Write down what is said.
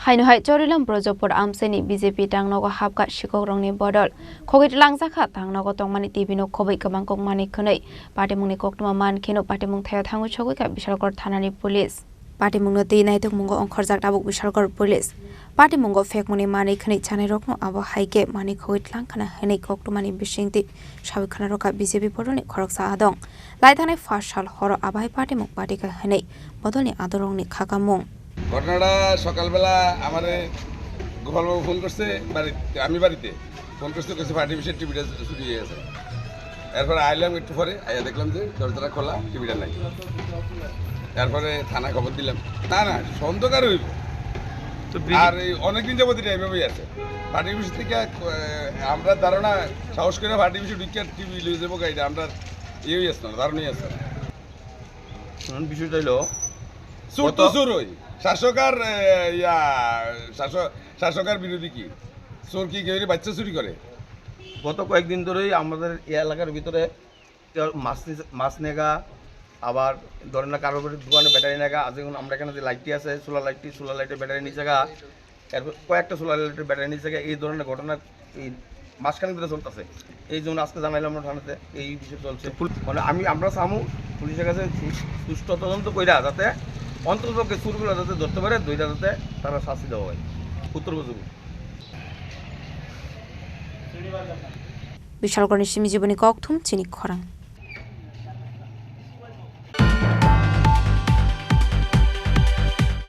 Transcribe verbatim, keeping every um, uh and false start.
Aino hai Chorilam Brojopur amchaini B J P tangnogo hapkha sikokrokni bodol. Khogwi tlangjak kha tangnogo tongmani T V no khobwi kwbang kok manwi khwnwi. Patimungni koktwma man kheno patimung thaio thangwi sogwi kha Bishalgarh thanani police. Patimungno twi naitokmungo ongkhorjak tabuk Bishalgarh police. Patimungo phekmungni manwi khwnwi chanairokno abo hai khe manwi khogwi tlang khna hwnwi koktwmani bisingtwi sawi khna rwkha B J P bodolni khoroksa adong. Lai thangnai phas sal horo abo hai patimung patikha hwnwi bodolni adorokni khakamung. ঘটনাটা সকালবেলা আমারে গোপালবাবু ফোন করছে বাড়িতে, আমি বাড়িতে ফোন করছে, কইছে ফার্টি অফিসের টিভিটা চুরি হয়ে গেছে। এরপরে আইলাম একটু পরে, আইয়া দেখলাম যে দরজাটা খোলা, টিভিটা নাই। তারপরে থানায় খবর দিলাম। না, না, সন্দেহ কার হইব? তো বি- আর এই অনেকদিন যাবত এটা এইভাবেই আছে। ফার্টি অফিস থেকে, আহ, আমরা ধারণা, সাহস করে ফার্টি অফিসে ঢুকিয়ে টিভি লয়ে যাবো গাড়িটা, আমরা ইয়েই আসতো না, ধারণাই আসতো না। এখন বিষয়টা হইলো, চোর তো কত- চোরই। শাসক আর, এ, ইয়া, শাসক, শাসক আর বিরোধী কি? চোর কি কেউ বাচ্চা চুরি করে? গত কয়েকদিন ধরেই আমাদের এই এলাকার ভিতরে কেউ মাছ নিছে, মাছ নেগা, আবার ধরেন না কারোর বাড়ির দোকানে ব্যাটারি নেগা, আজ যেমন আমরা এখানে যে লাইটটি আছে, সোলার লাইটটি, সোলার লাইটের ব্যাটারি নিচে গা, এরপর কয়েকটা সোলার লাইটের ব্যাটারি নিচে গা, এই ধরনের ঘটনা এই মাঝখানে ধরে চলতেছে। এই জন্য আজকে জানাইলাম আমরা থানাতে, এই বিষয়ে চলছে। তো পুল- মানে আমি, আমরা চামু পুলিশের কাছে সুস-, সুষ্ঠু তদন্ত কইরা যাতে অন্ততপক্ষে চুরগুলো যাতে ধরতে পারে, ধইরা যাতে তারা শাস্তি দেওয়া হয়, উত্তর বুঝুন। Bishalgarhni simi jiboni kokthum chini khorang.